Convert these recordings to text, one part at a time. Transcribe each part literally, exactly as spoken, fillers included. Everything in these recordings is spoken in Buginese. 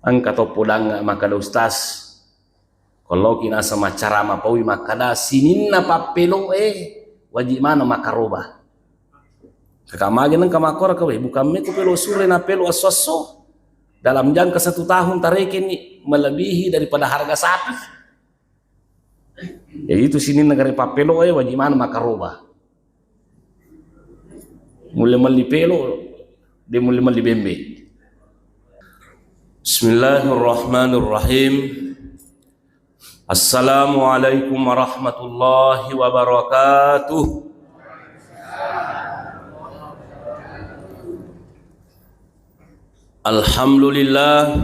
Engka to podang makkeda, "Ustaz, ko loki naseng maccarama paui makkeda sininna pappelo'e wajib maneng makkaroba." Kaka magi nengka makkoro ka, "Weh, bukan me ku pelo sure na pelo esso-esso. Dalam jangka satu tahun tarekeni melebihi daripada harga sapi." Jadi itu sininna gare pappelo'e wajib maneng makkaroba. Mulle melli pelo, de mulle melli bembe. Bismillahirrahmanirrahim. Assalamualaikum warahmatullahi wabarakatuh. Alhamdulillah.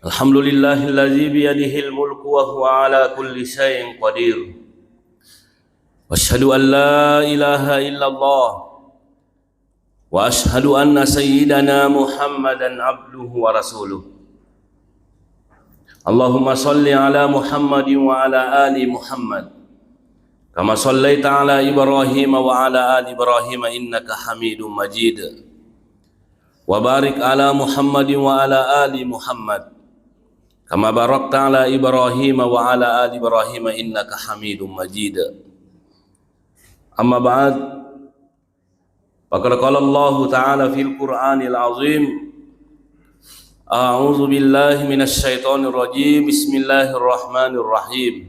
Alhamdulillahilladzi biyadihil mulku wa huwa ala kulli syai'in qadir. Wa asyhadu an la ilaha illallah. Wa asyhadu anna sayyidana Muhammadan abduhu wa rasuluh. Allahumma salli ala Muhammadin wa ala ali Muhammad. Kama sallaita ala Ibrahim wa ala ali Ibrahim innaka Hamidum Majid. Wa barik ala Muhammadin wa ala ali Muhammad. Kama barakta ala Ibrahim wa ala ali Ibrahim innaka Hamidum Majid. Amma ba'd. Faqad qala Allahu ta'ala fil Qur'anil azim. A'udzu billahi minasy syaithanir rajim. Bismillahirrahmanirrahim.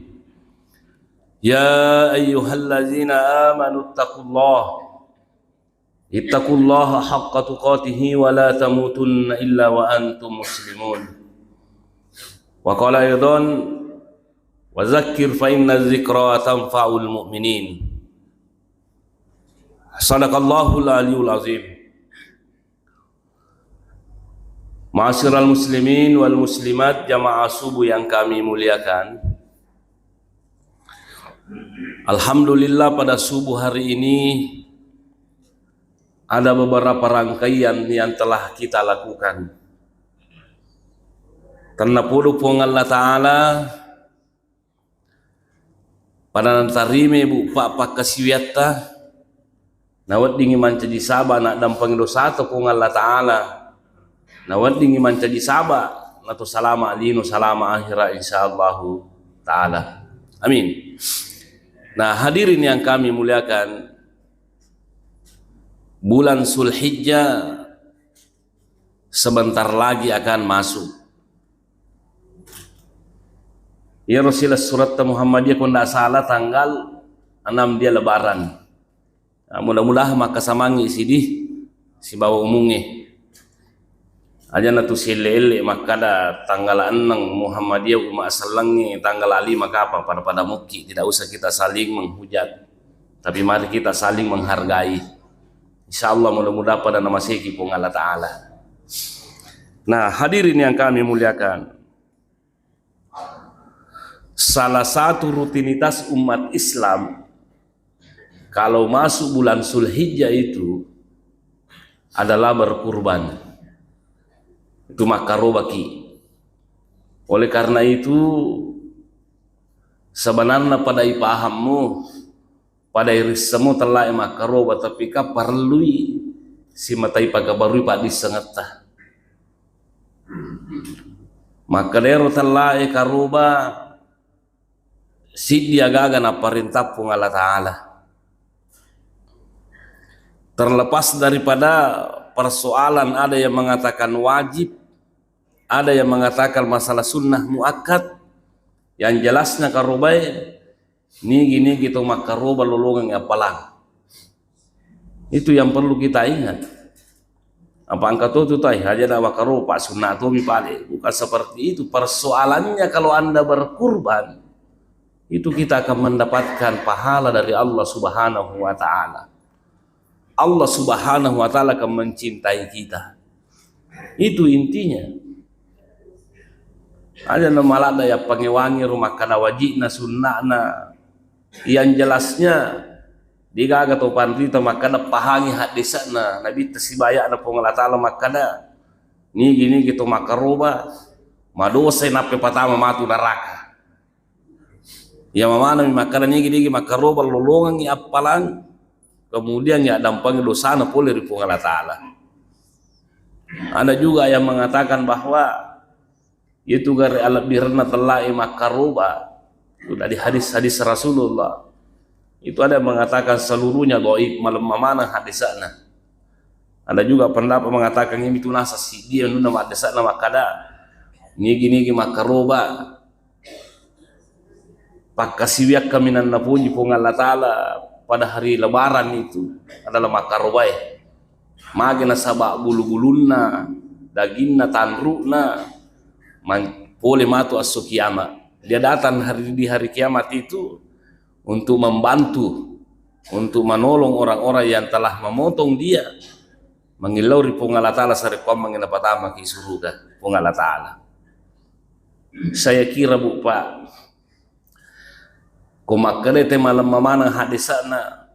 Ya ayyuhalladzina amanu taqullaha. Ittaqullaha haqqa tuqatihi wa la tamutunna illa wa antum muslimun. Wa qala aidan, "Wa dzakkir fa inna dzikra tanfa'ul mu'minin." Sadaqallahul aliyul azim. Ma'asyiral muslimin wal muslimat, jamaah subuh yang kami muliakan. Alhamdulillah, pada subuh hari ini ada beberapa rangkaian yang telah kita lakukan. Tennapodo Puang Allah Ta'ala pada natarimai bu pa-, pakkasiwiatta, naweddingi mancaji saba naddampengi dosata Puang Allah Ta'ala, naweddingi mancaji saba nato salama lino, salama akhira, insyaallahu ta'ala. Amin. Nah, hadirin yang kami muliakan, bulan Zulhijjah sebentar lagi akan masuk. Iyaro silessuretta Muhammadiyah, ko ndak salah, tanggal enam dia Lebaran. Nah, mudah-mudahan makkasamangngi siddi sibawa umungnge. Aja natu sielle-elle makkada tanggal enneng Muhammadiyah umma asellengnge, tanggal lima kapang, pada-pada mukki, tidak usah kita saling menghujat. Tapi mari kita saling menghargai. Insyaallah, mudah-mudahan pada namaseki Puang Allah Ta'ala. Nah, hadirin yang kami muliakan, salah satu rutinitas umat Islam kalau masuk bulan Zulhijjah itu adalah berkurban. Itu makkarobaki. Oleh karena itu, sebenarnya pada ipahammu, pada irissemu tellae makkaroba, tapi ka parellui simatai pagabarui paddissengetta. Makkedero tellae karoba siddi agaga napparintah Puang Allah Ta'ala. Terlepas daripada persoalan ada yang mengatakan wajib, ada yang mengatakan masalah sunnah muakkad, yang jelasnya karobae nigi-nigi to makkaroba lolongengngi appalang. Itu yang perlu kita ingat. Apa engka to tu tai, aja na makkaroba, sunna tomi pale. Bukan seperti itu. Persoalannya kalau Anda berkurban, itu kita akan mendapatkan pahala dari Allah Subhanahu wa Ta'ala. Allah Subhanahu wa Ta'ala akan mencintai kita. Itu intinya. Aja na maladda yappangewangi ro makkada wajibna, sunnana. Yang jelasnya, degaga to panrita makkada pahangi haddese'na Nabitta sibaya'na Puang Allah Ta'ala makkada, nigi-nigi to makkaroba, madosai nappe patama matu naraka. Iya mamanami makkada nigi-nigi makkaroba lolongengngi appalang, kemudian yaddampengi dosana pole ri Puang Allah Ta'ala. Ada juga yang mengatakan bahwa Itu gare alebbirenna tellae makkaroba. Itu dari hadis-hadis Rasulullah. Itu ada yang mengatakan seluruhnya dhaif, malemma maneng hadisna. Ada juga pendapat mengatakan ini tu nasa siddi anunna maddesa'na makkada, nigi-nigi makkaroba, pakkasiwiang kaminang napoji Puang Allah Ta'ala pada hari Lebaran itu adalah makkarobae. Magi nasaba bulu-bulunna, daginna, tanru'na, man-, pole matu esso kiamat. Dia datang hari, di hari kiamat itu untuk membantu, untuk menolong orang-orang yang telah memotong dia, mangillau ri Puang Allah Ta'ala sarekkuammengngi napatamaki suruga Puang Allah Ta'ala. Saya kira, Bu, Pak, ko makkeda te malemma maneng hadisna,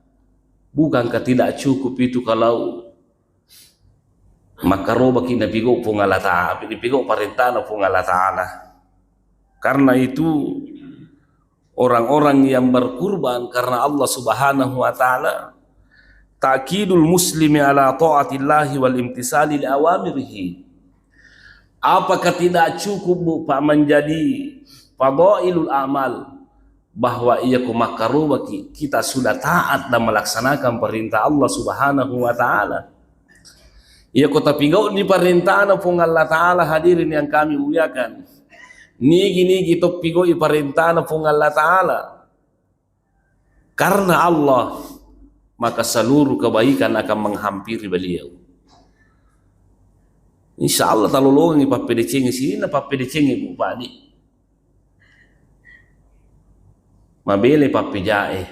bukankah tidak cukup itu kalau makkarobaki napigau Puang Allah Ta'ala, napigau parentana Puang Allah Ta'ala. Karena itu, orang-orang yang berkurban karena Allah Subhanahu wa Ta'ala, ta'kidul muslimi ala ta'atillahi wal imtisali li awamirihi. Apakah tidak cukup, Bu, Pak, menjadi fadailul amal bahwa iya ko makkarobaki, kita sudah taat dan melaksanakan perintah Allah Subhanahu wa Ta'ala? Iya ko tapigau'ni parentana Puang Allah Ta'ala, hadirin yang kami muliakan. Nigi-nigi to pigau'i parentana Puang Allah Ta'ala karena Allah, maka seluruh kebaikan akan menghampiri beliau. Insya Allah talolongengngi pappedecengnge, sininna pappedecengnge, Bu, Pak, di. Mabele pappejae.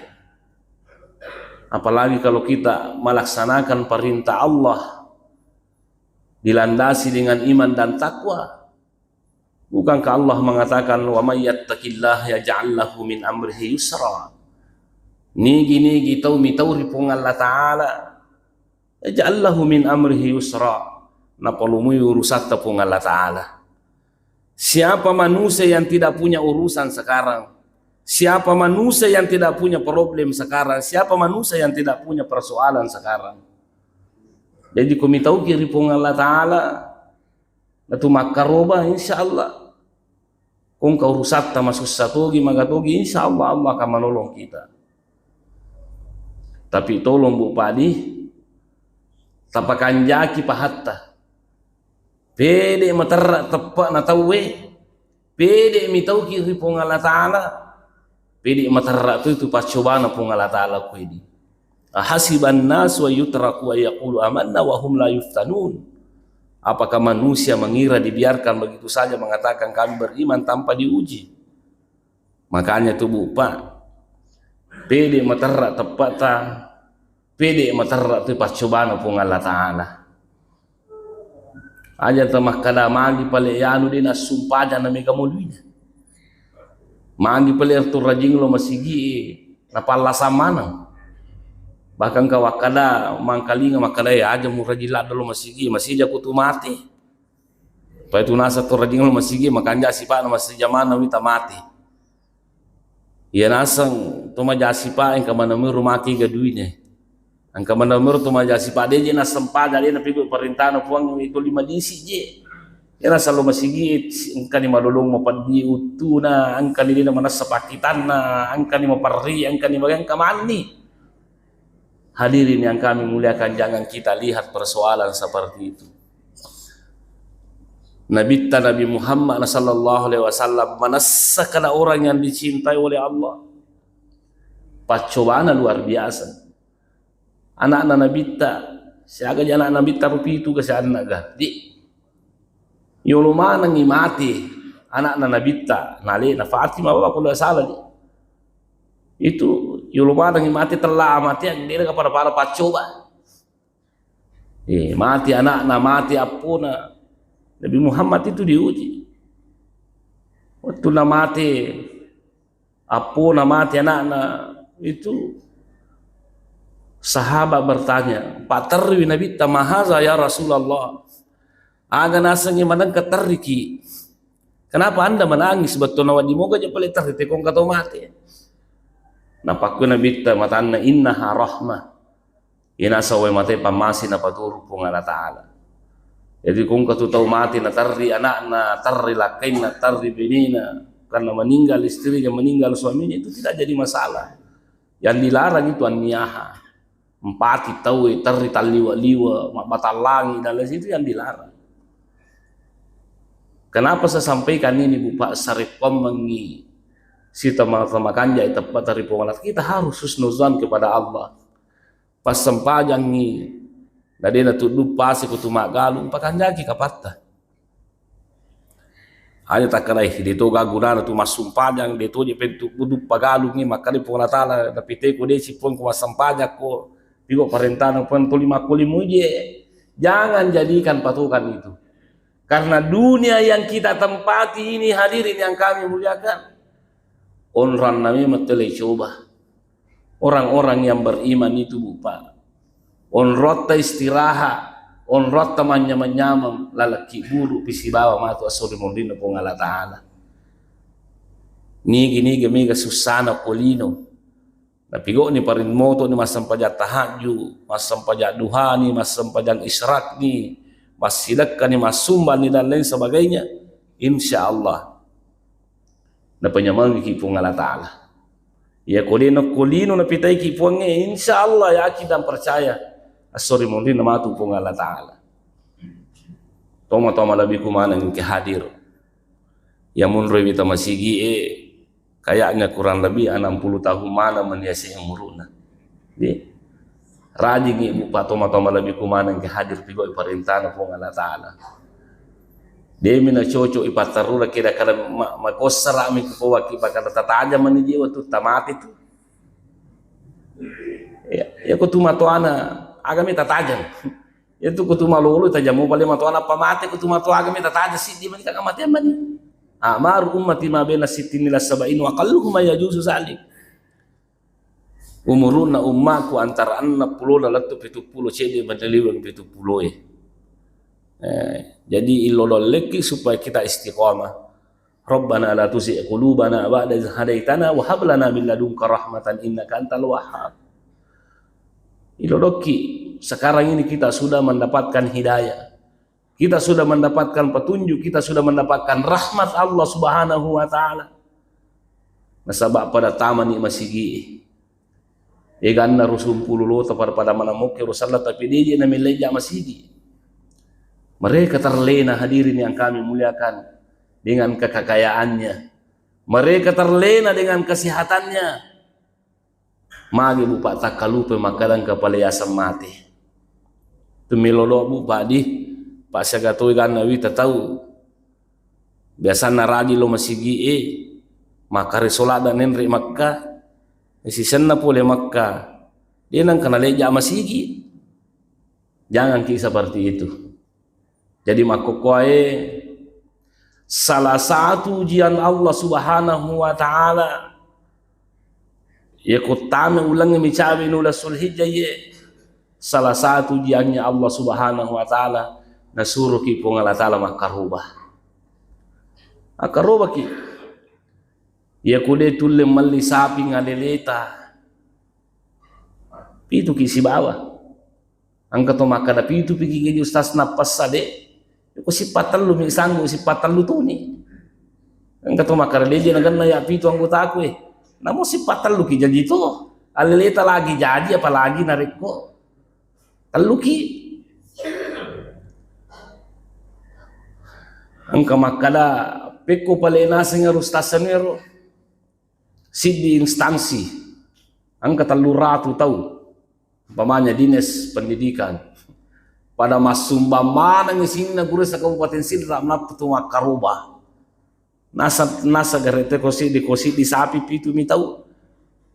Apalagi kalau kita melaksanakan perintah Allah dilandasi dengan iman dan takwa. Bukankah Allah mengatakan, "Wa may yattaqillaha yaj'al lahu min amrihi yusra"? Nigi-nigi tau mitau ri Puang Allah Ta'ala, yaj'al lahu min amrihi yusra. Napalumui urusatta Puang Allah Ta'ala. Siapa manusia yang tidak punya urusan sekarang? Siapa manusia yang tidak punya problem sekarang? Siapa manusia yang tidak punya persoalan sekarang? Jadi, ko mitauki ri Puang Allah Ta'ala, natu makkaroba, insya Allah. Ko engka urusatta masussa togi, maga togi, insya Allah, Allah akan menolong kita. Tapi tolong, Bu, Pak, di, tapakanjaki pahatta. Pede materra teppe'na tauwe, pede mitauki ri Puang Allah Ta'ala, pede materra tu itu paccobana Puang Allah Ta'ala kuedi. Ahasiban nasu an yutraku an yaqulu amanna wa hum la yuftanun. Apakah manusia mengira dibiarkan begitu saja mengatakan kami beriman tanpa diuji? Makanya tu, Bu, Pak, pede materra teppe'ta, pede materra tu paccobana Puang Allah Ta'ala. Aja ta makkada magi pale yanu de nassumpaja na mega moluina. Magi pale ertu rajing lo masigi napallasang maneng. Bahkan ka wakkada mangkalinga makkada, "Eh, aja mu rajing ladde lo masigi, masija ku tu mati." Pai tu nasa tu rajing lo masigi, makanja sipa'na masija maneng wita mati. Iya naseng to maja sipa engka maneng mero maki ga duine. Engka maneng mero to maja sipa de je nasempaja de napigau parentana Puang itu lima disi je. Iya naseng lo masigi engkani malolong mapeddi uttuna, engkani de manessa pakitanna, engkani maperri, engkani maga engka manni. Hadirin yang kami muliakan, jangan kita lihat persoalan seperti itu. Nabitta Nabi Muhammad sallallahu alaihi wasallam manessa kada orang yang dicintai oleh Allah. Paccobana luar biasa. Anakna Nabitta, siaga je anak Nabitta rupitu ga sianna ga. Di, yolo manengi mati anakna Nabitta, nalena Fatimah, bapa, kalau salah di. Itu yolo manengi mati, tella mati, dena pada-pada paccoba. Eh, mati anakna, mati appona. Nabi Muhammad itu diuji. Waktu na mati appona, mati anakna, itu sahabat bertanya, patterriwi Nabitta, "Mahaza ya Rasulullah?" Aga nasengngi manengka terriki. Kenapa Anda menangis? Bettuanna wedding moga je pale terri, tekong kato mate. Napakkui Nabitta matanna, "Innaha rahmah." Iyana sawwe mate pammase napaturu Puang Allah Ta'ala. Jadi, ko engka tu tau mati, naterri anakna, terri lakkainna, terri benena, karena meninggal istrinya, meninggal suaminya, itu tidak jadi masalah. Yang dilarang itu anniyaha. Empati tau, terri talliwa-liwa, mabbatalangi, dan lain itu yang dilarang. Kenapa saya sampaikan ini, Bu, Pak? Sarekkoammengngi sitama-tama kanja teppa tari Puang Allah. Kita harus husnuzan kepada Allah. Passempajangngi, na de' natuddu pasi ko tu maggalung, pakanjaki kapatta. Hanya takkalai, de' to gagunana tu massumpajang, de' to je pentu kudu pagalungngi, makkada Puang Allah Ta'ala, napiteko de' si Puang ko massempajakko, piko parentana Puang tuli makkulimu je. Jangan jadikan patokan itu. Karena dunia yang kita tempati ini, hadirin yang kami muliakan, onranna memang tele coba. Orang-orang yang beriman itu, Bu, Pak, onrotta istirahat, onrotta manyameng-nyameng, lalekki bulu pisibawa matu esso ri munrinna Puang Allah Ta'ala. Nigi-nigi mega sussana ko lino. Napigoni paring moto ni, massempajang tahajud, massempajang duha ni, massempajang isyraq ni, massidekkani, massumbang ni, dan lain sebagainya. Insya Allah napanyamengiki Puang Allah Ta'ala. Iya ko de' nokko lino napitaiki Puangnge, insya Allah yakin dan percaya esso ri munrinna matu Puang Allah Ta'ala. Toma-toma lebih kumaneng ke hadir. Ya munroi wita masigi e, kayaknya kurang lebih enam puluh tahun mana mani yase umuruna. Di rajingi, Bu, Pak, toma-toma lebih kumaneng ke hadir pigoi parentana Puang Allah Ta'ala. Demi na cocok ipatterura kira-kira ma-, makossara mi kupowaki bakal tatajang mani jiwa tu tamati tu. Ya, ya ko tu matoana agami tatajang. Itu ko tu malolo tajammu pale matoana pamate, ko tu matoa agami tataja siddi mani kamatean mani. Amaru ummati ma baina sittina ila sab'in wa aqalluhum ma yajuzu zalik. Umurunna ummaku antara enneng pulo na lettu pitu pulo, cedde mani liweng pitu pulo e. Eh, jadi illo dollekki supaya kita istiqomah. Rabbana la tuzigh qulubana ba'da idh hadaitana wa hab lana min ladunka rahmatan innaka antal wahhab. Ilodokki, sekarang ini kita sudah mendapatkan hidayah. Kita sudah mendapatkan petunjuk, kita sudah mendapatkan rahmat Allah Subhanahu wa Ta'ala. Nasaba pada tamani masigi. Eganna rusumpulu lota pada-pada manamokke rusalla, tapi deje namellejja masigi. Mereka terlena, hadirin yang kami muliakan, dengan kekakayaannya. Mereka terlena dengan kesehatannya. Magi, Bu, Pak, takkalupa makkadang kapale yaseng mate. Tu melo do, Bu, Pak, di Pak, siaga toi ganna wita tau. Biasanna rajin lo masigi e, makkare soladda nenre Makka, sisenna pole Makka, de nengka nalejja masigi. Jangan ki seperti itu. Jadi makkokkoe salah satu ujian Allah Subhanahu wa Ta'ala. Iya kuttame ulengnge micawe nula Sulhijjah ye. Salah satu ujiannya Allah Subhanahu wa Ta'ala, nasuruki Puang Allah Ta'ala makkaroba. Makkarobaki. Iya kude tulle melli saping aleleta. Pituki sibawa. Engka to makkada pitu piki gaji ustaz nappessa de. Ko sippa tellu mi sanggu, sippa tellu tuni. Engka to makkada deje nagenna ya pitu anggotaku e. Namo sippa tellu ki jaji to. Aleleta lagi jaji apalagi narekko tellu ki. Engka makkada pekko pale naseng ero ustaz ero. Siddi instansi, engka tellu ratu tau, umpamanya dinas pendidikan, pada massumbang maneng isinna guru se-Kabupaten Sidrap nappa tu makkaroba. Nasa, nasa garete ko siddi, ko siddi sapi pitu mi tau.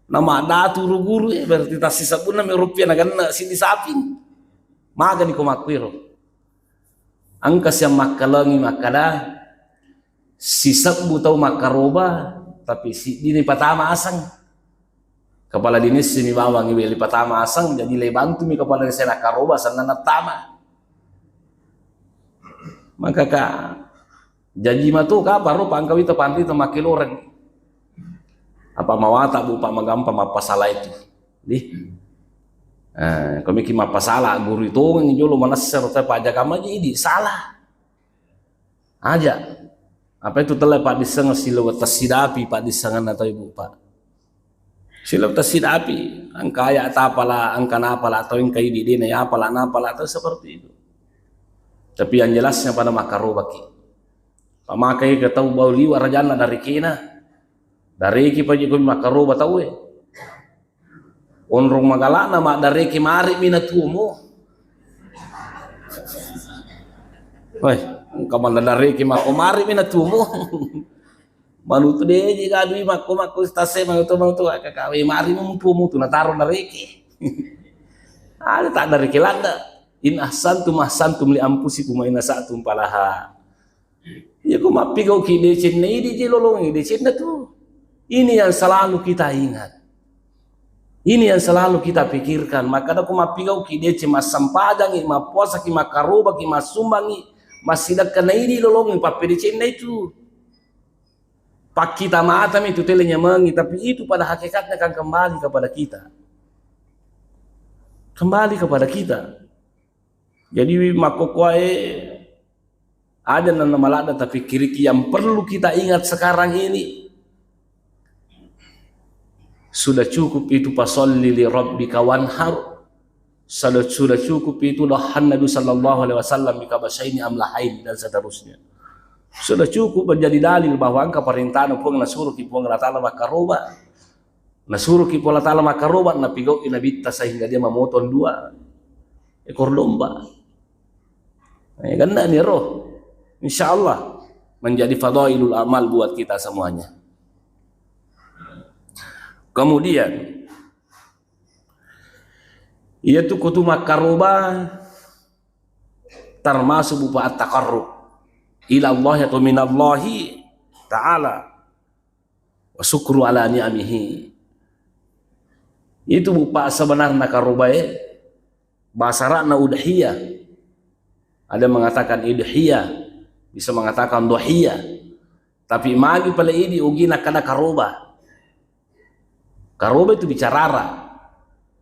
Nama datu ro guru e, berarti tassi sabunna mi rupiah naganna siddi sapi. Magani ko makkuiro. Engka siang makkalengi makkada, sisebbu tau makkaroba, tapi siddini patama aseng. Kepala dinas mi bawang iwe le patama aseng, jadi le bantu mi kepala dinas nakkaroba, senna nattama. Maka ka, jaji matu kapang ro pangkawita panrita makkeloreng. Apa mawata, Bu, Pak, magampa mappasala itu. Di. Eh, komiki mappasala guru tongeng jolo manessero te pajagama jadi salah. Aja. Apa itu telah paddisseng silawa tessidapi paddissengan atau ibu pak. Silawa tessidapi, angka aya tapala, angka napala atau engka idi dena ya pala napala atau seperti itu. Tapi yang jelasnya pada makarobaki. Pamakai ke tau bau liwa rajanna dari kena. Dari ki paji ko makaroba tau e. Onrong magalana maddareki mari mina tuomo. Woi, engka manna dareki mako mari mina tuomo. Manutu deji gadui mako mako tase manutu manutu kakawe mari mumpumu tu nataro dareki. Ada tak dareki landa. In ahsantum ahsantum li anfusikum wa in asatum falaha. Iya ko mappigauki decenna idi je lolongi decenna tu. Ini yang selalu kita ingat. Ini yang selalu kita pikirkan. Maka ko mappigauki deceng massempajangi, mappuasaki, makarobaki, massumbangi, massidakka na idi lolongi pappedecenna itu. Pakkita matami tu tele nyamengi, tapi itu pada hakikatnya kan kembali kepada kita. Kembali kepada kita. Jadi makkokkoe aja nana maladda tapikkiriki yang perlu kita ingat sekarang ini. Sudah cukup itu pasalli li rabbika wanhar. Sudah, sudah cukup itu dohan Nabi sallallahu alaihi wasallam bika basaini amlahain dan seterusnya. Sudah cukup menjadi dalil bahwa engka perintahna Puang nasuruki Puang Allah Ta'ala makaroba. Nasuruki Puang Allah Ta'ala makaroba napigau'i nabitta sehingga dia memotong dua ekor domba. Eh, ganna ni roh. Insya Allah menjadi fadailul amal buat kita semuanya. Kemudian iya tu kutu makaroba termasuk bupa at-taqarrub ila Allah atau minallahi ta'ala wa syukru ala ni'amihi. Itu bupa sebenarnya karobae bahasa Arabna udhiyah. Ada mengatakan idhiyah, bisa mengatakan dohiyah. Tapi magi pale idi ugi nakada karoba. Karoba itu bicara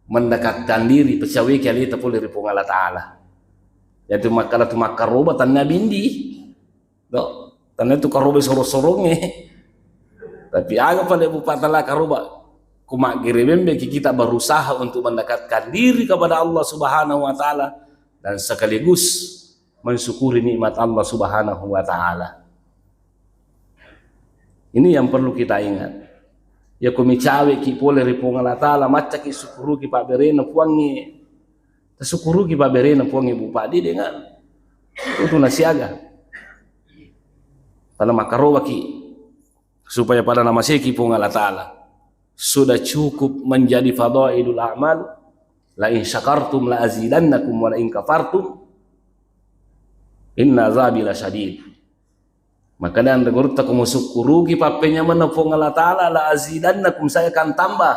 mendekatkan diri, pecaweki aleta pole ri Puang Allah Ta'ala. Yaitu makkada tu makkaroba tanna bindi. Do, tanna tu karoba soro-soronge. Tapi aga pale bupa tala karoba. Kumaggere bembeki kita berusaha untuk mendekatkan diri kepada Allah Subhanahu wa Ta'ala dan sekaligus mensyukuri nikmat Allah Subhanahu wa Ta'ala. Ini yang perlu kita ingat. Ya ko micaweki pole ri Puang Allah Ta'ala, maccaki sukuruki pabberena Puangnge. Tasukuruki pabberena Puangnge bupa di dengan itu nasiaga. Pada makarobaki supaya pada namaseki Puang Allah Ta'ala. Sudah cukup menjadi fadailul a'mal. La in syakartum la azidannakum wa la in kafartum inna azabi lasyadid. Maka dan gurutta ko musukkuruki pappenyamenna Puang Allah Ta'ala la azidannakum, saya akan tambah.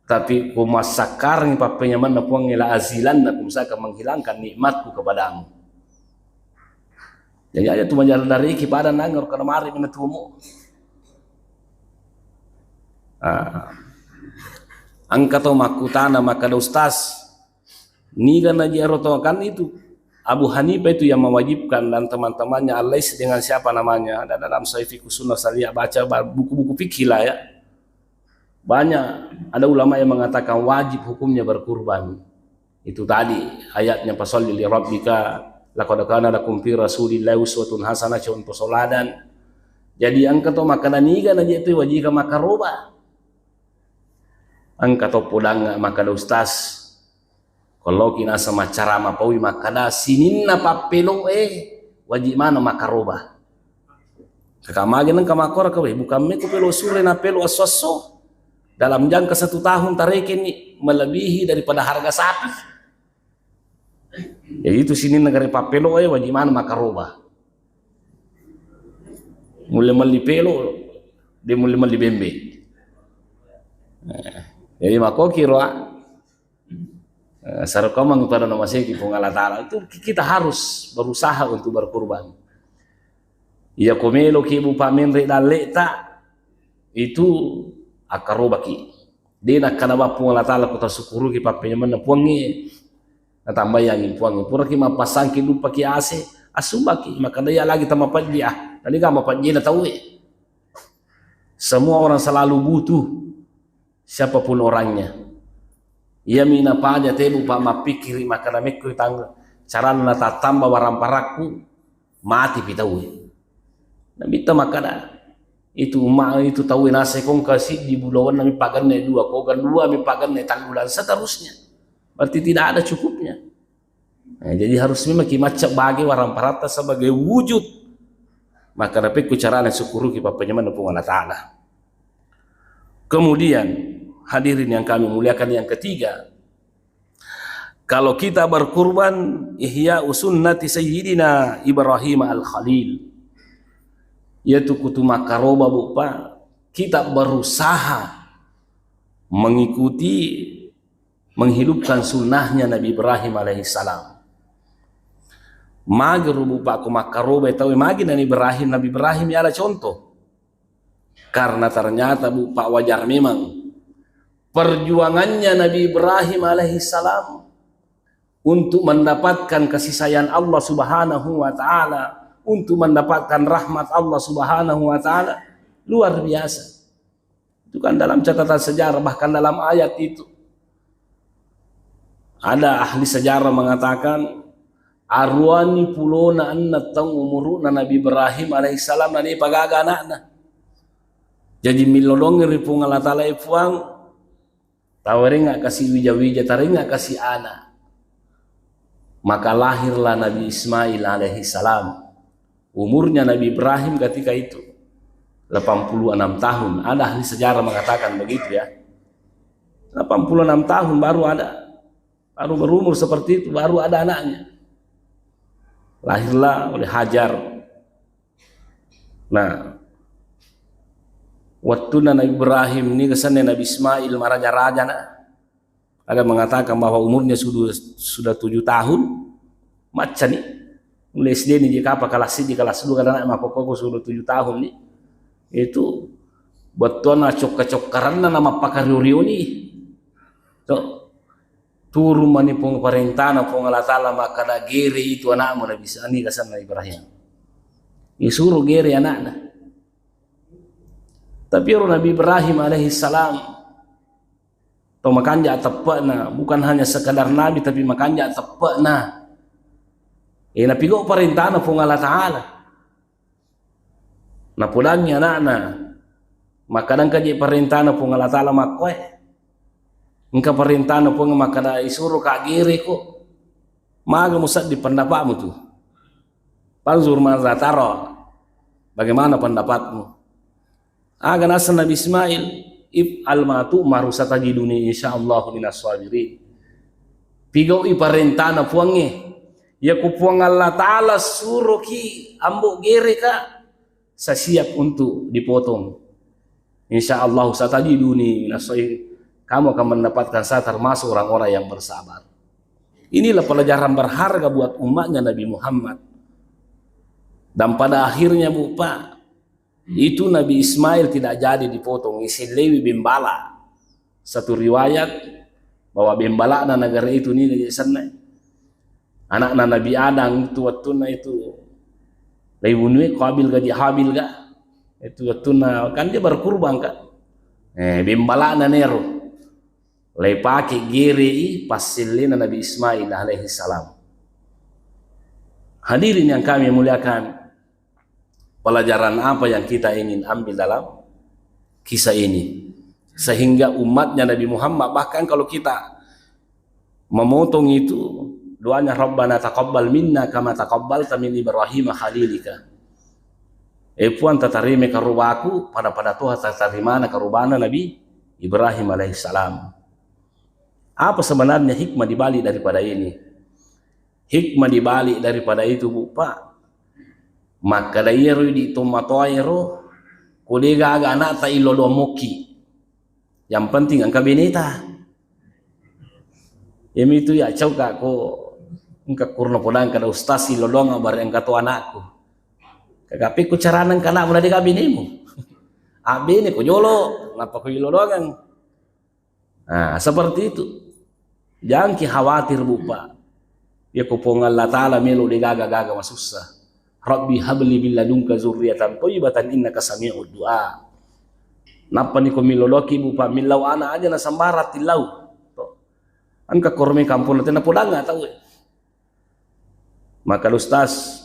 Tapi ko massakkarengngi pappenyamenna Puangnge la azilannakum, saya akan menghilangkan nikmatku kepadamu. Jadi aja tu majar dari ki pada nangor kana mari mina tumu. Ah. Engka to makkutana makkada ustaz, niga naji ero to kan itu Abu Hanifah itu yang mewajibkan dan teman-temannya Al-Lais dengan siapa namanya ada dalam Sahih Fiqh Sunnah saya baca ba- buku-buku fikih lah ya. Banyak ada ulama yang mengatakan wajib hukumnya berkurban. Itu tadi ayatnya fasalli li rabbika laqad kana lakum fi rasulillahi uswatun hasanah, contoh soladan. Jadi engka to makkada niga naji itu wajika makaroba. Engka to podang makkada ustaz. Kalau kina sama cara mapaui makkada sininna pappeloe wajib mana makaroba. Kaka magi nengka makkora kawe, bukan me ku pelo sure na pelo asso-asso. Dalam jangka satu tahun tarekeni melebihi daripada harga sapi. Jadi itu sini negara papelo e wajib mana makaroba. Mulai meli pelo, dia mulai meli bembe. Nah, jadi makoki roa. Eh, sarukamang pada namaseki Puang Allah Ta'ala itu kita harus berusaha untuk berkurban. Iya ko meloki bupa menre dalleta itu akkarobaki. De' nakkeda ba Puang Allah Ta'ala ko tasukkuruki pappenyamenna Puangnge. Natambai anging Puangnge. Puraki mappasangki duppaki ase, assumbaki. Makkeda iya lagi tamapajji ah. Tadi ga mapajjina tauwe. Semua orang selalu butuh, siapapun orangnya. Iyami napaja tebu pa mappikkiri makkeda mekko tang carana tattamba waramparakku, mati pi tauwe. Nabitta makkeda, itu umma itu tauwe nasai kongka siddi bulawanna mi pagenne dua, kongka dua mi pagenne tallu dan seterusnya. Berarti tidak ada cukupnya. Nah, jadi harus memang ki macca bagi waramparatta sebagai wujud. Maka napekku carana sukkuruki pappenyamenna Puang Allah Ta'ala. Kemudian, hadirin yang kami muliakan, yang ketiga, kalau kita berkurban, ihya sunnati Sayyidina Ibrahim Al-Khalil. Yaitu kutu makkaroba, Bu, Pak, kita berusaha mengikuti, menghidupkan sunnahnya Nabi Ibrahim alaihissalam. Magi ro, Bu, Pak, ko makkaroba tau, magi Nabi Ibrahim, Nabi Ibrahim ya ada contoh. Karena ternyata, Bu, Pak, wajar memang perjuangannya Nabi Ibrahim alaihissalam untuk mendapatkan kasih sayang Allah Subhanahu wa Ta'ala, untuk mendapatkan rahmat Allah Subhanahu wa Ta'ala, luar biasa. Itu kan dalam catatan sejarah, bahkan dalam ayat itu. Ada ahli sejarah mengatakan, aruani pulona enneng taung umuru'na Nabi Ibrahim alaihissalam, na de'pa gaga ana'na. Jadi, millodong ri Puang Allah Ta'ala, e Puang, tawarengnga kasi wija-wija, tarengnga kasi ana. Maka lahirlah Nabi Ismail alaihissalam. Umurnya Nabi Ibrahim ketika itu delapan puluh enam tahun. Ada ahli sejarah mengatakan begitu, ya. Delapan puluh enam tahun baru ada. Baru berumur seperti itu, baru ada anaknya. Lahirlah oleh Hajar. Nah, wettuna Nabi Ibrahim ni kesanna Nabi Ismail maraja-raja na. Ada mengatakan bahwa umurnya sudah, sudah tujuh tahun, macca ni. Mulai S D ni, je kapa kelas siji, kelas dua, kadang anak makkokko sudah tujuh tahun ni. Itu bettuanna cokka-cokkaranna na mappakario-rio ni. Tuh, turun mani Puang parentana Puang Allah Ta'ala makkada, "Gere itu anakmu," Nabi Isa-, ni kesanna Ibrahim. Disuruh gere anakna. Tapi ero Nabi Ibrahim alaihissalam, to makanja teppe'na, bukan hanya sekadar nabi, tapi makanja teppe'na. Eh, napigau parentana Puang Allah Ta'ala. Napodangngi ana'na, makkada engka je parentana Puang Allah Ta'ala makkoe. Engka parentana Puang makkada, "Isuro ka gereko." Maga musedding pendapatmu tu? Fanzur madza tara. Bagaimana pendapatmu? Aga naseng Nabi Ismail, "If'al ma tu'maru satajiduni insyaallahu minas sabirin." Pigau'i parentana Puangnge. Iya ku Puang Allah Ta'ala suroki ambo gereka, saya siap untuk dipotong. Insya Allah satajiduni minas shakirin. Kamu akan mendapatkan saya termasuk orang-orang yang bersabar. Inilah pelajaran berharga buat umatnya Nabi Muhammad. Dan pada akhirnya, Bu, Pak, itu Nabi Ismail tidak jadi dipotong, isellewi bembala. Satu riwayat bahwa bembalana negara itu ni senna. Anakna Nabi Adam itu wettunna itu, leibunui Qabil gaji Habil ga. Itu wettunna kan dia berkurban ka. Eh, bembalana nero. Leipake gerei passellena Nabi Ismail alaihi salam. Hadirin yang kami muliakan, pelajaran apa yang kita ingin ambil dalam kisah ini? Sehingga umatnya Nabi Muhammad, bahkan kalau kita memotong itu, doanya, "Rabbana taqabbal minna kama taqabbalta min Ibrahim khalilika." Eh, Puang, tatarima karobaku pada-pada toha tatarimana karobana Nabi Ibrahim alaihissalam. Apa sebenarnya hikmah dibalik daripada ini? Hikmah dibalik daripada itu, Bu, Pak, makkeda iyaro idi tomatoaero, ko de gaga anakta illo doang mokki. Yang penting engka beneta. Iyamitu ya cauka ko engka kurno podang kada ustaz illo doang bare engka to anakku. Kagapi ku carana engka anakmu na de gaga benemu. Abbene ko jolo, nappa ko illo doang. Nah, seperti itu. Jangki khawatir, Bu, Pak. Ya ko Puang Allah Ta'ala melo de gaga-gaga masussa. Rabbi habli min ladunka zurriyatan thayyibatan innaka sami'ud du'a. Nappa ni ko miloloki, Bu, Pak, millau anak aja na sembara tillau. Engka korme kampung na tena podang nggak tahu. Maka Ustaz,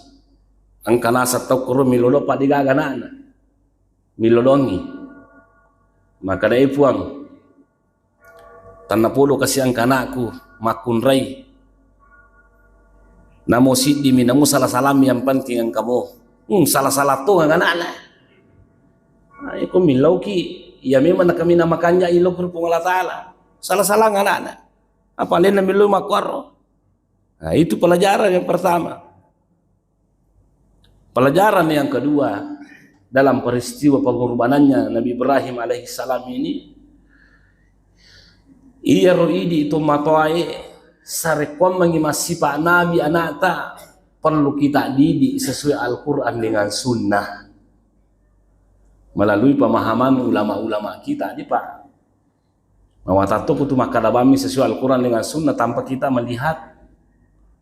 engka nasab tau koro milolo pa de gaga anakna. Milolongi. Maka dai Puang, tanna podo kasi engka anakku makkunrai. Namo siddimi, namo salah-salami, yang penting engka mo. Hmm, salah-salah tongeng anakna. Nah, iko millauki, iya memang nakamina makanja ilokri Puang Allah Ta'ala. Salah-salah anakna. Apa lainna millau makkuaro. Nah, itu pelajaran yang pertama. Pelajaran yang kedua, dalam peristiwa pengorbanannya Nabi Ibrahim alaihissalam ini, iyaro idi tomatoae sarekkuammengi massipa nabi anakta, perlu kita didik sesuai Al-Quran dengan Sunnah. Melalui pemahaman ulama-ulama kita di, Pak. Mawatatto kutu makkada bammi sesuai Al-Quran dengan Sunnah tanpa kita melihat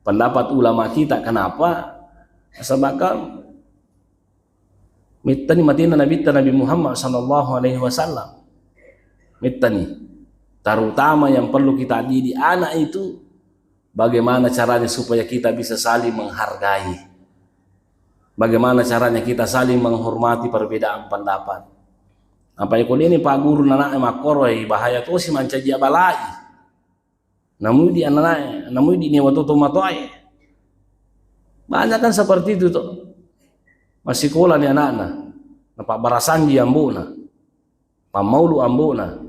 pendapat ulama kita. Kenapa? Sebab mittani matina Nabitta Nabi Muhammad sallallahu alaihi wasallam. Mittani. Terutama yang perlu kita didik anak itu bagaimana caranya supaya kita bisa saling menghargai. Bagaimana caranya kita saling menghormati perbedaan pendapat. Apa iko deni Pak Guru nanae makkoroi, bahaya tosi mancaji abalai. Namudi ananae, namudi newa toto matoae. Banyak kan seperti itu tuh. Masih sekolah nih anakna. Napa barasanji ambona. Pammaulu ambona,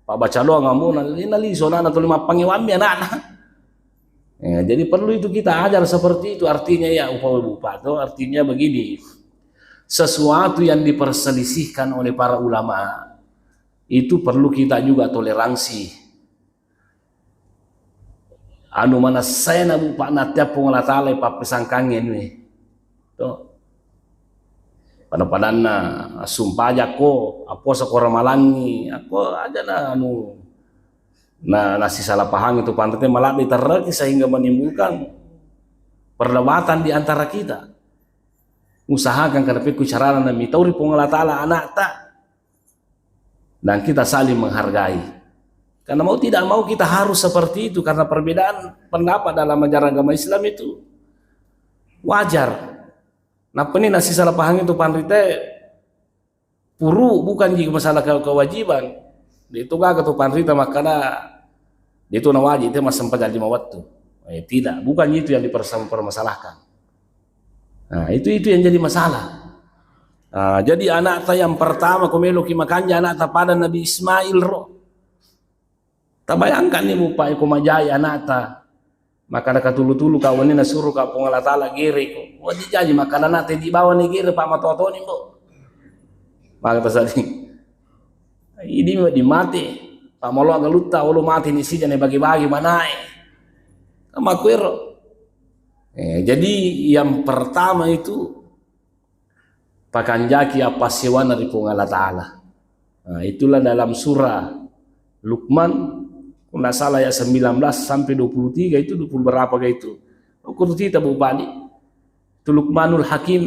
pabbaca doang ambona, lina liso anakna tuli mappangewammi anakna. Ya, jadi perlu itu kita ajar seperti itu. Artinya ya, upawe bupa to, artinya begini, sesuatu yang diperselisihkan oleh para ulama itu perlu kita juga toleransi. Anu manessana, Bu, Pak, nattea Puang Allah Ta'ala pappesangkangngi anue. To. Pada-padanna assumpajakko, appuasako ramalangngi, akko aja na anu, na, nasisalapahang itu panrite maladde terreki sehingga menimbulkan perdebatan di antara kita. Usahakan kada pekku carana namitauri Puang Allah Ta'ala anakta. Dan kita saling menghargai. Karena mau tidak mau kita harus seperti itu, karena perbedaan pendapat dalam ajaran agama Islam itu wajar. Nappa ni nasisalapahang itu panrite, puru bukan ji masalah ke-, kewajiban. Itu gaga tu panrita makkada itu nawajib te massempajang lima waktu. Eh, tidak, bukan itu yang dipermasalahkan. Nah, itu, itu yang jadi masalah. Ah, jadi anakta yang pertama ko meloki makanja anakta pada Nabi Ismail ro. Tabayangkan ni, Bu, Pak, ko majai anakta. Maka ada katulu-tulu kawanni nasuro ka Puang Allah Ta'ala gere ko. Wajib jaji maka anakta di bawah ni gere, Pak, matoa-toa ni, Bu. Maka tasadi. Idi di mate. Pak, molo galutta, olo mate ni sijane bagi-bagi manae. Kan makkuero. Eh, jadi yang pertama itu pakanjaki appassewana ri Puang Allah Ta'ala. Nah, itulah dalam surah Luqman, kalau nggak salah ayat sembilan belas sampai dua puluh tiga itu, dua puluh berapa ga itu. Ukur kita, Bu, Pak, di. Itu Luqmanul Hakim,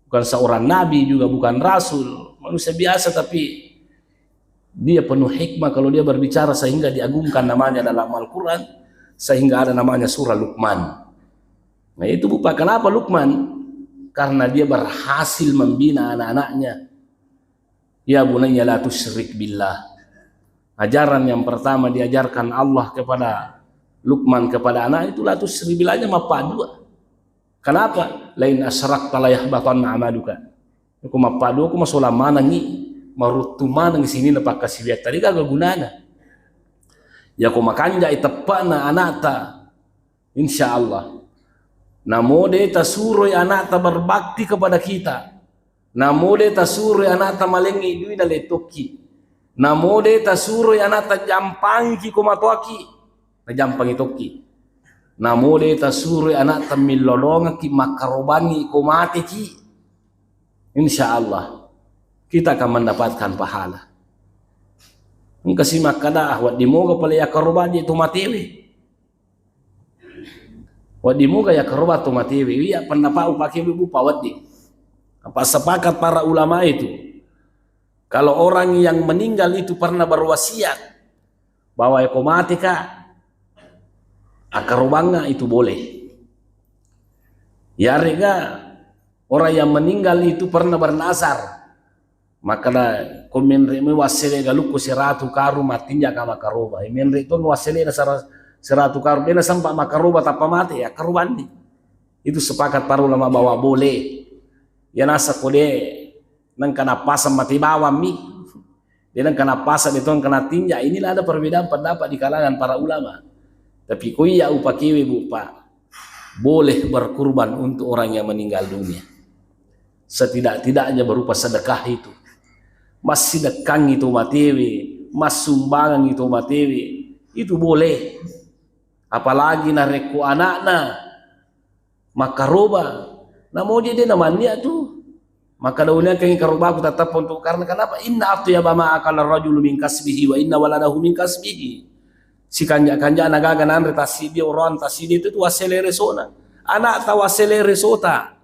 bukan seorang nabi juga, bukan rasul, manusia biasa, tapi dia penuh hikmah. Kalau dia berbicara sehingga diagungkan namanya dalam Al-Quran, sehingga ada namanya surah Luqman. Nah, itu, Bu, Pak, kenapa Luqman? Karena dia berhasil membina anak-anaknya. Ya bunayya la tusyrik billah. Ajaran yang pertama diajarkan Allah kepada Luqman, kepada anak itu, la tusyrik billah, aja mappaddua. Kenapa? Lain asyrakta la yahbatanna amaluka. Ko mappaddua ko masolang manengngi, maruttu manengngi sininna pakkasiwiatta, de gaga gunana. Yako makanjai teppana anakta, insya Allah. Namo de tasuroi anakta berbakti kepada kita. Namo de tasuroi anakta malengngi dui na letokki. Namo de tasuroi anakta jampangiki ko matoaki, najampangi tokki. Namo de tasuroi anakta millolongekki makkarobangi ko mateki. Insya Allah kita akan mendapatkan pahala. Engka si makkada, "Ah, wedding moga pale yakkaroba je to matewe." Wedding moga yakkaroba to matewe. Iya pendapat upake bu pawedding. Apa sepakat para ulama itu, kalau orang yang meninggal itu pernah berwasiat bahwa eko mate ka, akkarobangnga itu boleh. Yarega orang yang meninggal itu pernah bernazar, makkada, "Ko menre' mi wassele galukku seratu karung, mattinja ka makkaroba." Eh, menre' to wasselena sera-, seratu karung, dena sempat makkaroba tappa mate, ya akkarobanni. Itu sepakat para ulama bahwa boleh. Ya nasa kode nengka nappasang mate bawammi. Dena nengka nappasang, de to nengka nattinja. Inilah ada perbedaan pendapat di kalangan para ulama. Tapi ko iya upakewe bu pa, boleh berkurban untuk orang yang meninggal dunia. Setidak-tidaknya berupa sedekah itu. Massidekkangi to matewe, massumbangangi to matewe, itu boleh. Apalagi narekko anakna makkaroba, namoje de namannia tu. Maka daunnya kengi karobaku tetap untuk, karena kenapa? Inna atyaba ma akala rajulu min kasbihi wa inna waladahu min kasbihi. Sikanja-kanja nagaga nanre tasidi, orang tasidi itu tu wassele resona. Anak ta wassele resota.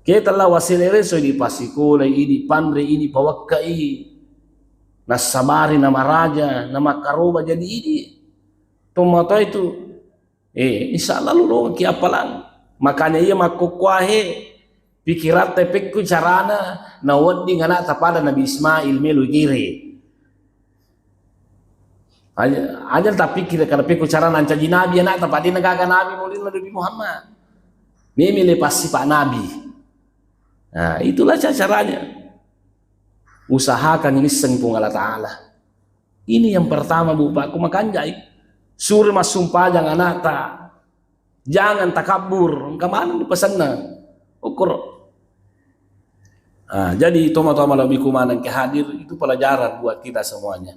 Ke tella wassele reso, idi pasikolai, idi panre, idi pawakkai. Nassabari namaraja, namakkaroba jadi idi. Tomatoa itu, eh, insya Allah lulongki appalang. Makanya iya makkokkoahe, pikiratta pekku carana nawedding anakta pada Nabi Ismail melo gere. Aja, aja tapikkiri kada pekko cara nancaji nabi anakta, padena gaga nabi mulina Nabi Muhammad. Memi le pasti pak nabi. Nah, itulah ca-, caranya. Usahakan nisseng Puang Allah Ta'ala. Ini yang pertama, Bu, Pak, ku makanjai. Suri massumpajang anakta. Jangan takabbur, engka maneng dipesenna. Ukur. Ah, jadi tomatoa malebbiku maneng ke hadir, itu pelajaran buat kita semuanya.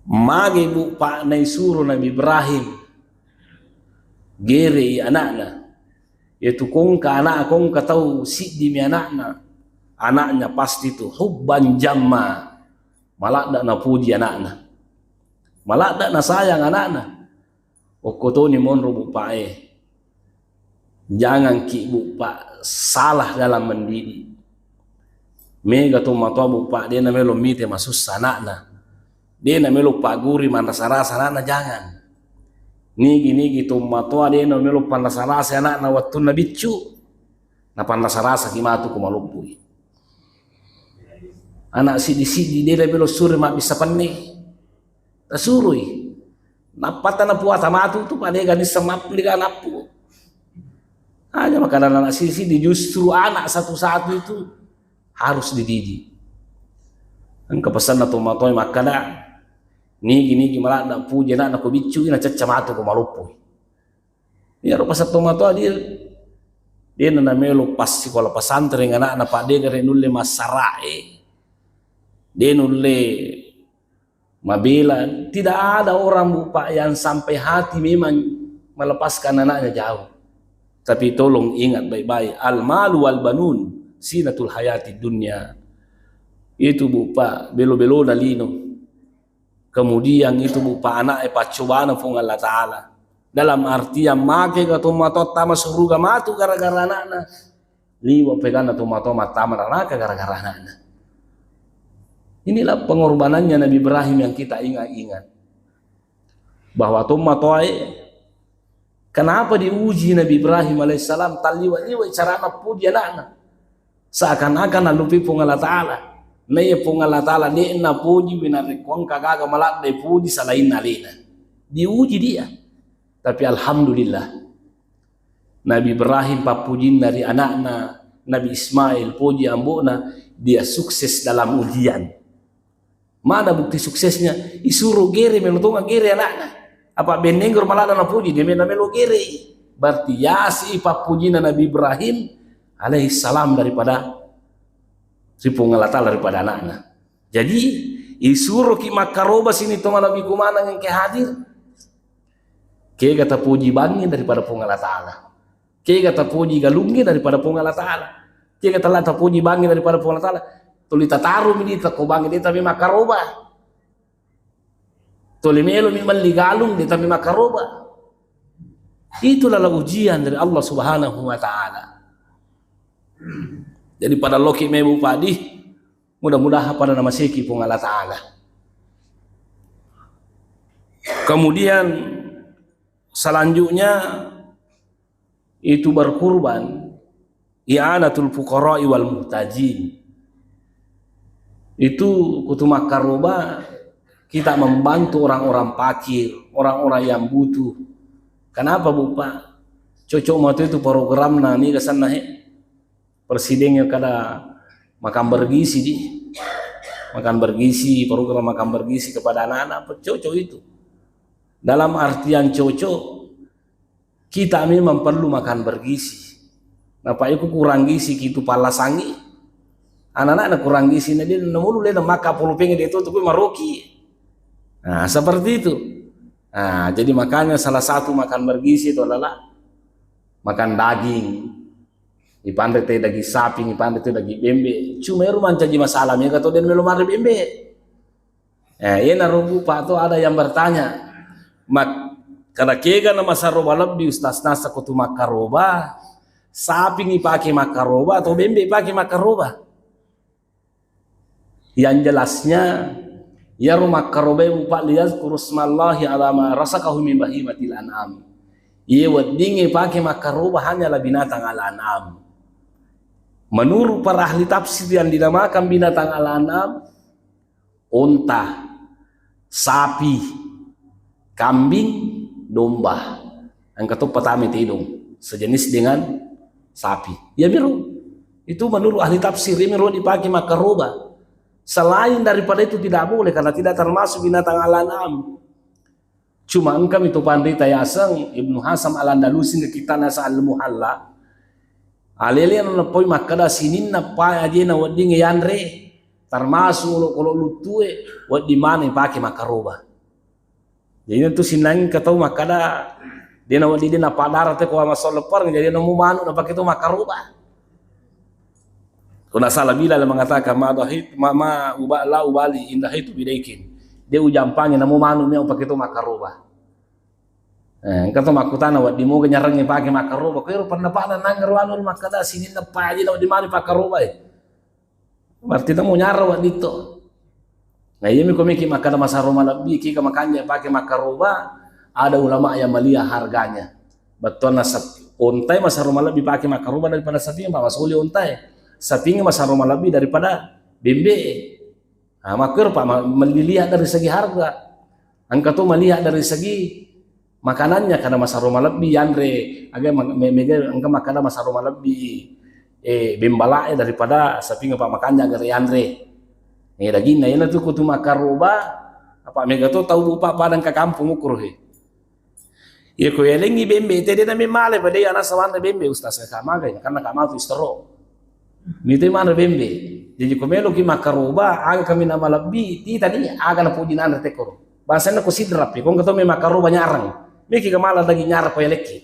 Magi bu pak naisuro Nabi Ibrahim gerei anakna. Yaitu kongka anak, kongka tau siddi mi anakna. Anaknya pasti tu hubban jamma. Maladda napuji anakna. Maladda nasayang anakna. Okko toni monro bu pak e. Jangan ki bu pak salah dalam mendidik. Mega tomatoa bu pak dena melo mite masussa anakna. Dena melo pagguri manrasa-rasa anakna, jangan. Nigi-nigi tomatoa dena melo panrasa-rasa anakna wattunna biccu. Napanrasa-rasa ki matu ko maloppui. Anak siddi-siddi dena melo suri mabbissa penne. Tasurui. Nappa tanapuata matu tu padega nisseng mappuli ga nappu. Aja makkada anak sisi di justru anak satu-satu itu harus dididik. Engka pesanna tomatoa makkada, nigi-nigi maladda puji anakna ko biccu, ina cecca matu ko maloppo. Iyaro pasang tomatoa dia, dia na melo passikola pesantren anakna, padega re nulle massarae, dia nulle mabela. Tidak ada orang bu pak yang sampai hati memang melepaskan anaknya jauh. Tapi tolong ingat baik-baik, al malu wal banun sinatul hayati dunia. Itu bu pak belo-belona lino. Kemudian itu bu pak anak e paccobana Puang Allah Ta'ala. Dalam artian make ga tomatoa tama suruga matu gara-gara anakna. Liwa peganna tomatoa mattama naraka gara-gara anakna. Inilah pengorbanannya Nabi Ibrahim yang kita ingat-ingat. Bahwa tomatoae, kenapa diuji Nabi Ibrahim alaihissalam, talliwa-liwa carana puji anakna. Seakan-akan nallupi Puang Allah Ta'ala. Naiya Puang Allah Ta'ala de'na puji, narekko engka gaga maladde puji selain alena. Diuji dia. Tapi alhamdulillah. Nabi Ibrahim pappujinna ri anakna, Nabi Ismail poji ambo'na, dia sukses dalam ujian. Mana bukti suksesnya? Isuro gere melo tonga gere anakna. Apa benneng guru malana napuji, dia melo melo gere. Berarti yasi pappujinna Nabi Ibrahim alaihissalam daripada ri Puang Allah Ta'ala daripada anakna. Jadi isuro ki makkaroba sini to malebbi kumanang engke hadir. Kega tapuji bangnge daripada Puang Allah Ta'ala. Kega tapuji galungnge daripada Puang Allah Ta'ala. Kega tala tapuji bangnge daripada Puang Allah Ta'ala. Tuli tatarumi di takobangnge, de' tami makkaroba. Tuli melomi melli galung, de' tami makkaroba. Itu adalah ujian dari Allah Subhanahu wa Ta'ala. Jadi pada loki mebu padi, mudah-mudahan pada namaseki Puang Allah Ta'ala. Kemudian selanjutnya itu berkurban, i'anatul fuqara'i wal muhtajin. Itu kutu makkaroba kita membantu orang-orang fakir, orang-orang yang butuh. Kenapa, Bu, Pak? Cocok matu itu programna ni kesanna he. Presiden yang kada makan bergizi di. Makan bergizi, program makan bergizi kepada anak-anak, cocok itu. Dalam artian cocok, kita memang perlu makan bergizi. Napa iku kurang gizi kitu pallasangi. Anak-anak na kurang gizi na dia na mulu le na maka polo penge de' to tu maroki. Nah, seperti itu. Nah, jadi makanya salah satu makan bergizi itu adalah makan daging. Ipanre te daging sapi, ipanre te daging bembe. Cuma ero mancaji masalah mega to de' melo manre bembe. Eh, iyanaro, Bu, Pak, to ada yang bertanya, mak-, kada kega na masaroba lebbi, Ustaz, nasa ko tu makkaroba, sapi ni pake makkaroba atau bembe pake makkaroba? Yang jelasnya, iyaro makkaroba, Bu, Pak, liyazkuru ismallahi ala ma razaqahum min bahimatil an'am. Iye weddingnge pake makkaroba hanyalah binatang al-an'am. Menurut para ahli tafsir yang dinamakan binatang al-an'am, onta, sapi, kambing, domba. Engka to patama tedong, sejenis dengan sapi. Iya miro. Itu menurut ahli tafsir, iya miro dipake makkaroba. Selain daripada itu tidak boleh karena tidak termasuk binatang al-an'am. Cuma engka mi tu panrita yaseng Ibnu Hasan Al-Andalusi ri kittana Al-Muhalla. Alele na napoi makkeda sininna pae ajena wedding yanre, termasuk olokolo luttue, wedding maneng pake makkaroba. Jadi itu sinnang engka tau makkeda, de' na wedding, de' na padara te ko masoleppereng, jadi nemu manu napake to makkaroba. Ko ndak salah Bilal mengatakan, "Ma dhahit, ma, ma uba-, la ubali in dhahaitu bidaikin." De' ujampangi namo manu mi upake to makkaroba. Eh, engka to makkutana, "Wedding moga nyarengnge pake makkaroba?" Ko ero pennapa'na nangero anu makkeda sininna pae ajena wedding manu pakkaroba e. Berarti namo nyareng wedding to. Nah, iya mi ko meki makkeda masaro malebbi, kega makanja pake makkaroba, ada ulama yang melihat harganya. Bettuanna sap-, ontae masaro malebbi pake makkaroba daripada sapinge, Pak, masoli ontae. Sapinge masaro malebbi daripada bembe. Nah, makkero, Pak, ma-, melihat dari segi harga. Engka to melihat dari segi makanannya, karena masaro malebbi yanre, aga ma-, me-, mega engka makkeda masaro malebbi, eh, bembala'e daripada sapinge, Pak, makanja gare yanre. Eh, daginna, iyana tu kutu makkaroba, apa mega to tau, Bu, Pak, padang ka kampung ukuro he. Iya ko yalengngi bembe te de' na memale pada iya nasa wanre bembe, Ustaz, ka magai, karena ka matu istero. Mite manre bembe. Jadi ko meloki makkaroba, aga kaminang malebbi, titani aga napoji nanre tekkoro. Bangsanna ko sidrap, ko engka to me makkaroba nyareng. Meki ka mala daging nyareng ko yalekki.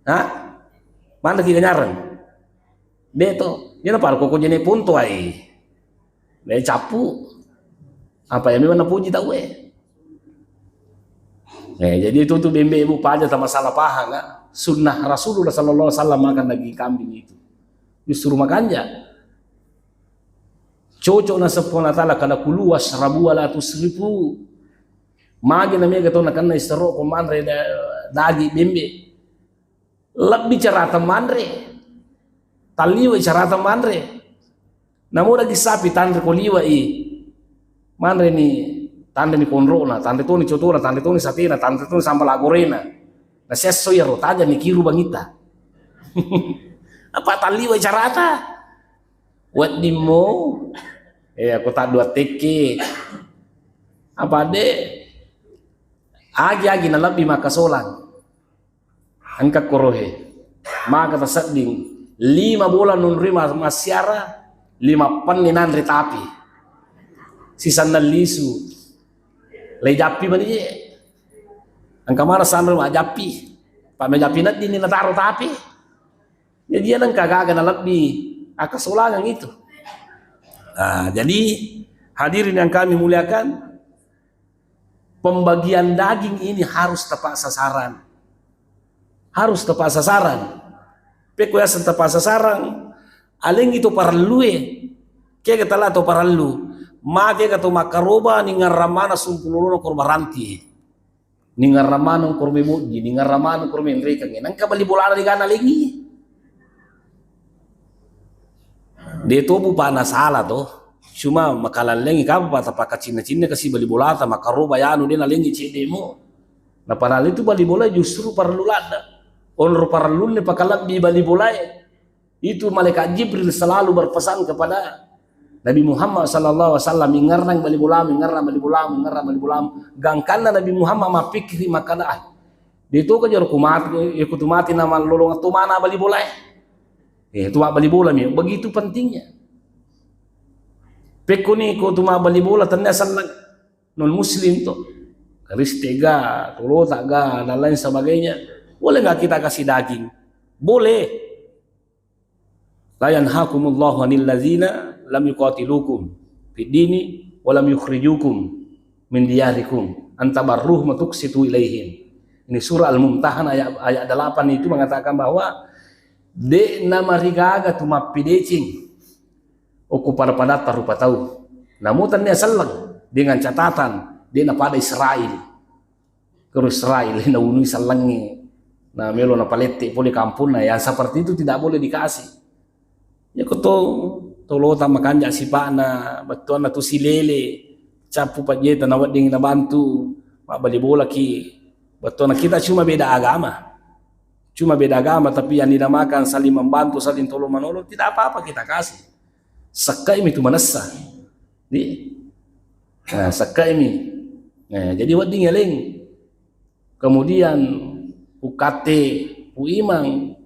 Ha? Manreki ka nyareng. De' to. Iyana paro ko jene ponto ai. De' cappu. Apa iya memang napoji tau e. Eh, jadi itu tu bembe, Bu, paja tama salah paham, kan? Sunnah Rasulullah sallallahu alaihi wasallam makan daging kambing itu. Justru makanja. Cocok naseng Puang Allah Ta'ala, "Kada kulu wasrabu wa la tusrifu." Magi na mega to nakenna istero ko manre da-, daging bembe. Lebbi carata manre. Talliwe carata manre. Namo daging sapi tanre ko liwe i. Manre ni, tanre ni konrona, tanre toni cotona, tanre toni satena, tanre toni sambal agorena. Na sesso iyaro, taja ni kiru bangita. Apa talliwe carata? Wedding mo, eh, aku tak dua teke. Apa de? Agi-agi na lebbi makkasolang. Engka korohe. Maka tasedding. Lima bola nunrui ma-, massiara, lima penni nanre tapi. Sisanna lisu. Lei jappi mani je. Engka mana sanre majappi. Pak majappi neddini nataro tapi. Jadi iya nengka gaga nalebbi akkasolangeng itu. Nah, jadi hadirin yang kami muliakan, pembagian daging ini harus tepat sasaran. Harus tepat sasaran. Pekko yaseng tepat sasaran, alengngi to parellue, kega tala to parellu. Mage ga to makkaroba ningngarrang maneng sumpulolona korba ranti. Ningngarrang maneng korba bojji, ningngarrang maneng korba enrekengnge. Nangka bali bolana degana lengngi. De to bu pana sala to. Cuma makalallengi kapa pata pakacinna-cinna kasi bali bolata makkaroba yanu de nalengngi cedde mo. Na padahal itu bali bola justru parellu ladda. Onro parellunna pakalebbi bali bolae. Itu malaikat Jibril selalu berpesan kepada Nabi Muhammad sallallahu alaihi wasallam, "Ingngarrang bali bolamu, ingngarrang bali bolamu, ingngarrang bali bolamu." Gangkanna Nabi Muhammad mappikiri makkada, "Ah, de to ka jaro ku mati, eh, ku tu mati na mallolong tu mana bali bolae?" Eh, tu bali bola mi, begitu pentingnya. Pekkoni ko tu ma bali bola tennia selleng non muslim to. Kristen ga, tolota ga, dan lain sebagainya. Boleh nggak kita kasih daging? Boleh. "La yanhakumullahu anil ladzina lam yuqatilukum fid dini wa lam yukhrijukum min diyarikum an tabarruhum wa tuqsitu ilaihim." Ini surah Al-Mumtahanah ayat, ayat delapan itu mengatakan bahwa de namarigaga tu mappedeceng okko pada-padatta rupa tau. Namo tennia selleng dengan catatan de napada Israel. Kero Israel naunui sellengnge, na melo napalette pole kamponna, yang seperti itu tidak boleh dikasih. Yako to, tolota makanja sipa'na, bettuanna tu silele, cappu pajjeta nawedding nabantu, mabbali bolaki, bettuanna kita cuma beda agama. Cuma beda agama, tapi yang dinamakan saling membantu, saling tolong menolong, tidak apa-apa kita kasih. Sekkai mi tu manessa. Di, nah, sekkai mi. Nah, jadi wedding yaleng. Kemudian Pu Katte, Pu Imang.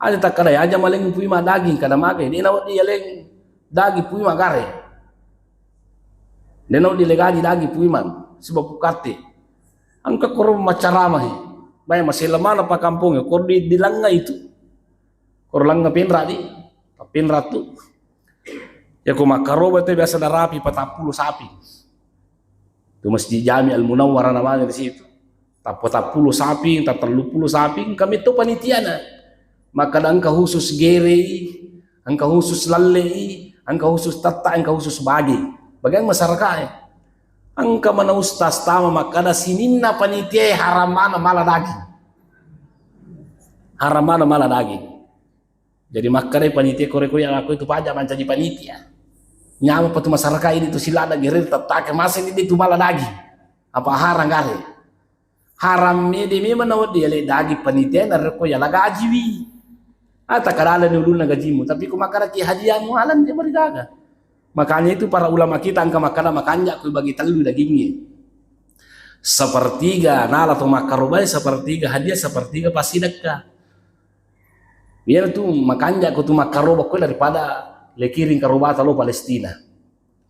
Aja takkada aja maleng Pu Imang daging, kada magai. De nawedding yaleng daging Pu Imang gare. De nawedding legaji daging Pu Imang. Sebab Pu Katte. Engka koro maccaramahi. Bae masela mana pa kampongnge, koro di, di Langnga itu. Koro Langnga Penra di. Penra tu. Yako makkaroba tu biasa narapi patappulo sapi. Tu Masjid Jami Al Munawwarah namanya di situ. Tappa tappulo sapi, ta telluppulo sapi, kami tu panitiana. Makkada engka khusus gerei, engka khusus lallei, engka khusus tetta, engka khusus bage. Bagian masyarakat, eh. Engka mana ustaz tama makkada sininna panitia haram mana mala daging. Haram mana mala daging. Jadi makkedai panitia, "Kore-kore aku itu pajak mancaji panitia. Nyameng pa tu masyarakat ini tu silada gere tattake masih ini tu mala daging. Apa haram gare?" Haram mede memang nawedding yale daging panitia narekko yala gajiwi. Ata kadala ni ulunna gajimu, tapi ku makkadaki hadiahmu alan dia marigaga. Makanya itu para ulama kita engka makkada makanja ku bagi tellu dagingnge. Sepertiga nala to makkarobai, sepertiga hadiah, sepertiga passidekka. Iyana tu makanja ko tu makkaroba ko daripada lekiring karobata lo Palestina.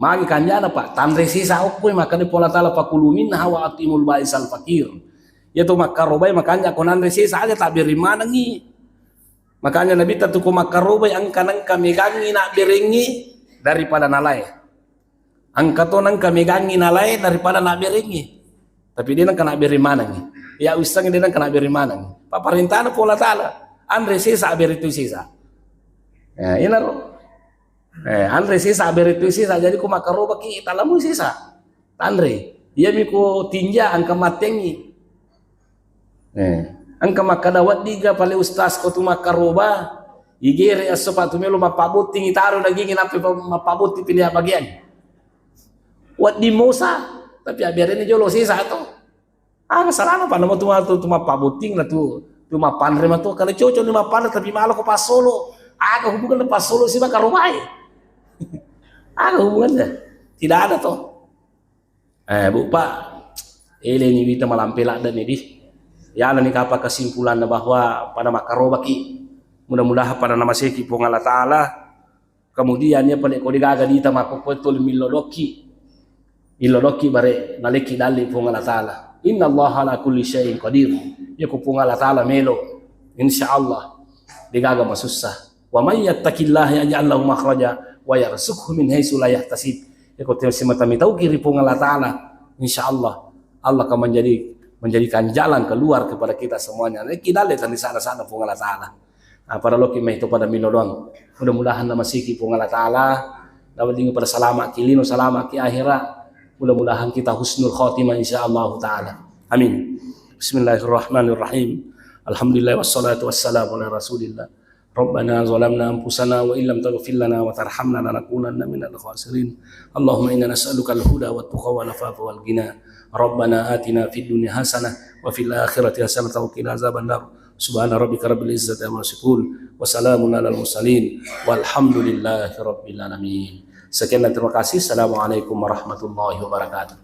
Magi kanjana, Pak, tanre sesa okko, makkeda Puang Allah Taala, "Fakulu minha wa at'imul ba'isal faqir." Iya to makkarobai makanja ko nanre sesa aja tabbere manengi. Makanya Nabi ta tu ko makkarobai engka nengka megangi nabberengi daripada nalae. Engka to nengka megangi nalae daripada nabberengi. Tapi de nengka nabbere manengi. Ya usang de nengka nabbere manengi. Paparentana Puang Allah Taala, anre sesa abbere tu sesa. Ya, inaro. Eh, anre sesa, abbere tu sesa. Jadi ko makkarobaki talamui sesa. Tanre. Iyami ko tinja engka mattengi. Eh, engka makkada, "Weddiga pale ustaz ko tu makkaroba, igere esso pa tu melo mappabotting itaro dagingi nappa pa-, mappabotting pile bagian." Wedding mosa, tapi abbereni jolo sesa to. Aga salana pa namo tu, tu, tu mappabotting na tu, tu mappanre matu, kale cocok ni mappanre tapi malo ko passolo. Aga hubungan passolo si makkarobai? Aga hubungannya? Tidak ada to. Eh, Bu, Pak, ele ni wita malampe ladde ni di. Yana ni kapa kesimpulanna bahwa pada makkarobaki. Mudah-mudahan pada namaseki Puang Allah Taala. Kemudian iya pale ko degaga dita makkokkoe tuli millo dokki. Illo dokki bare nalekki dalli Puang Allah Taala. Innallaha ala kulli syai'in qadir. Iya ko Puang Allah Taala melo, insya Allah degaga masussa. Wa may yattaqillaha yaj'al lahu makhraja wa yarzuqhu min haitsu la yahtasib. Iko te simata mitauki ri Puang Allah Ta'ala, insya Allah, Allah akan menjadi, menjadikan jalan keluar kepada kita semuanya. Ini kita lihat di sana-sana Puang Allah Ta'ala. Nah, pada loki mai to pada milo doang. Mudah-mudahan namasiki Puang Allah Ta'ala, dapat pada salama ki lino, salama ki akhirat. Mudah-mudahan kita husnul khatimah insya Allah Ta'ala. Amin. Bismillahirrahmanirrahim. Alhamdulillah wassalatu wassalamu ala Rasulillah. Rabbana zalamna anfusana wa illam taghfir lana wa tarhamna lanakunanna minal khasirin. Allahumma inna nas'aluka al-huda wa tuqa wa nafafa wal ghina. Rabbana atina fid dunya hasanah wa fil akhirati hasanah wa qina azaban nar. Subhana rabbika rabbil izzati amma yasifun. Wa salamun alal mursalin. Walhamdulillahi rabbil alamin. Sekian dan terima kasih. Assalamualaikum warahmatullahi wabarakatuh.